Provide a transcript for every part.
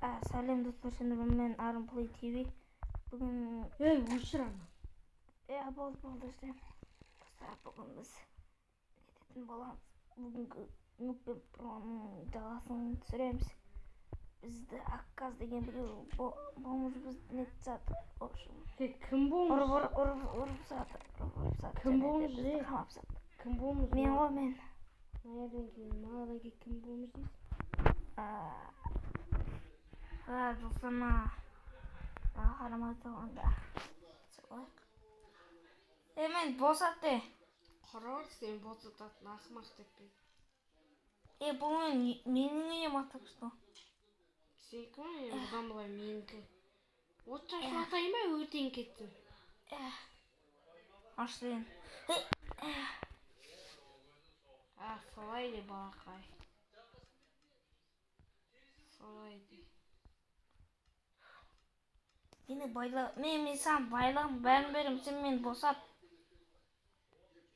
Сәлем достар, мен Арын Play TV. Бүгін Ей, өшір ана. Болды, болды, өшіремін. Достар, бүгін біз нететін боламыз. Бүгінгі Нуб пен Проның жалғасын түсіреміз. Бізді Акказ деген біреу бомж бізді нетіп жатыр. В общем, Е, кім бомж? ұрып, ұрып, ұрып, ұрып жатыр, ұрып, ұрып жатыр. Кім Және де бомж, бізді е? қамап жатыр. Кім бомж? Мен ғой, мен. Мынадан кейін, мынадан кейін кім бомж дейсің? Достар, мына қарамай тұрғанда. Солай. Мен босат де. Құрар сен босататын ақымақ деп пе? Бұл менің үйім, а так что. Сенікі ма? Бұдан былай менікі. От шашып атайын ба, өртеніп кетсін. Аш сен. А, солай де, балақай. Солай де. Мені байла, мен саған байлығым бәрін беремін, сен мені босат.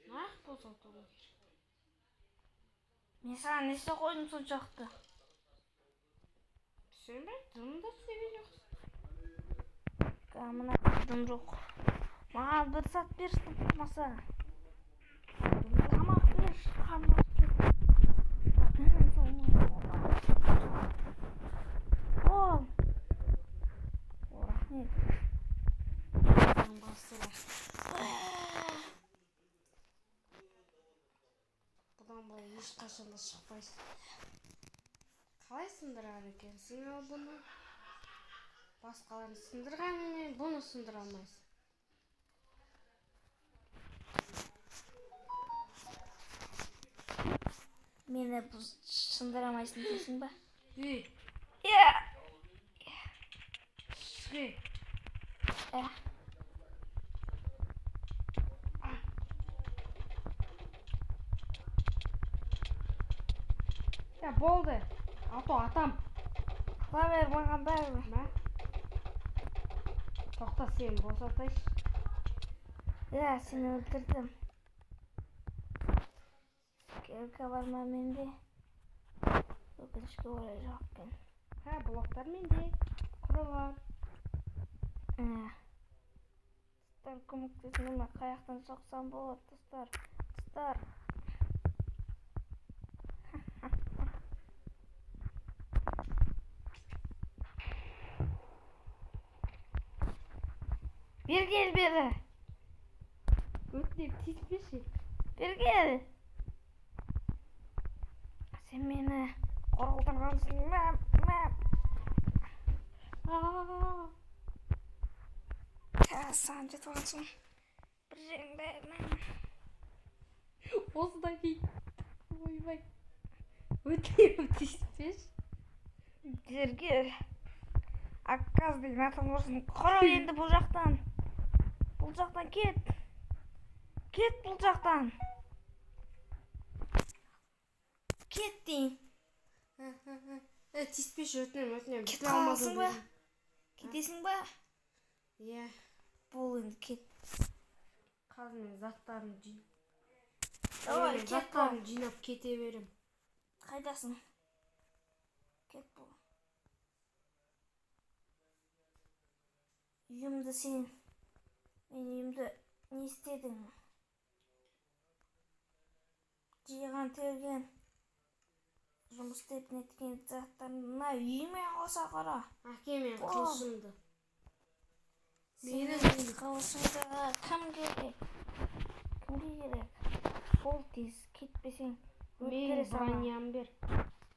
Нақ босатуым керек. Мен саған не істеп қойдым соншалықты? Сен бе? Дым да істеген жоқсың. Мына дым жоқ. Маған бір зат берші, болмаса. Тамақ берші, қарным ашып кетті. О! О, рахмет. Бастыра. Бұдан былай ешқашан да шықпайсың. Қалай сындырар екенсің ал бұны? Басқаларын сындырғаныңмен бұны сындыра алмайсың. Мені сындыра алмайсың дейсің ба? Ей, Иә. шық. Я, болды. А то атам. Қыла бер, маған бәрібір. Мә. Тоқта, сені босатайыншы. Иә, сені өлтірдім. Кирка бар ма менде? Өкінішке орай жоқ екен. Ха, блоктар менде. Құрылар. Достар, көмектесіңдер ме? Қай жақтан шықсам болады, достар? Достар. Бері кел, бері. Өтінем, тиіспеші. Бері кел. Сен мені қорқытырғансың. Мә, мә. Аа. Саған жетіп алғансың. Бір жерің бәрі. Осыдан кейін. Ойбай. Өтінем, тиіспеші. Бері кел. Акказ деген атың құрсын. Құры енді бұл жақтан. Бұл жақтан кет. Кет бұл жақтан. Кет дейін. Тиіспеші, өтінем, өтінем. Кетіп қаласың ба? Кетесің ба? Иә. Бол енді, кет. Қазір мен заттарымды жин. Давай, Мен кет. заттарымды жинап кете берем. Қайдасың? Кет бол. Үйімді сен. Мен үйімді не істедің? Жиған терген жұмыс істеп неткен заттарымды мына үйіме қоса қара. Әке, мен О. қылышымды. Менің қылышыңды кім керек? Кімге керек? Бол тез, кетпесең Менің өлтіре саламын. броням бер.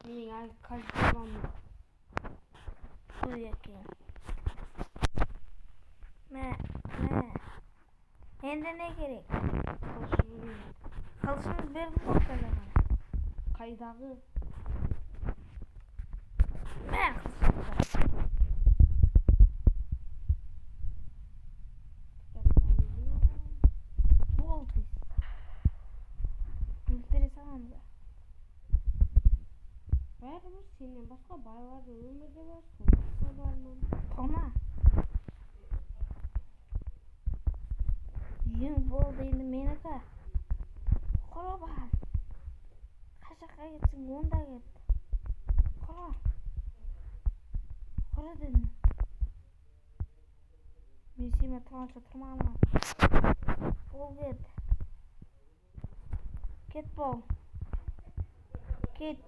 Менің әлі кольчугам. Ой, екен. Мә, мә. Енді не керек? Қылышым керек. Қылышымды бердім ғой қазір ғана. Қайдағы? Мә, қылышымды. Бол тез. Өлтіре саламын да. Бәрібір сенен басқа байлардың өмірі бар, соғысқа бармын. Тома. Үйің болды енді менікі. Құры бар. Қай жаққа кетсең онда кет. Құры. Құры дедім. Мен сенімен тұрғанша тұрмаймын. Бол, кет. Кет, бол. Кет.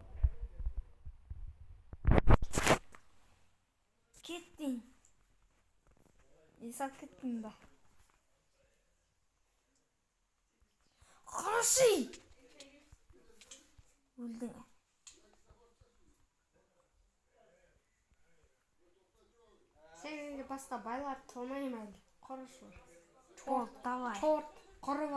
Кет деймін. Не салып кеттің ба? Құрышы! Өлдің. Сен енді басқа байлар тонаймын әлі. Құрышы. Бол, давай. Торт. Құрып.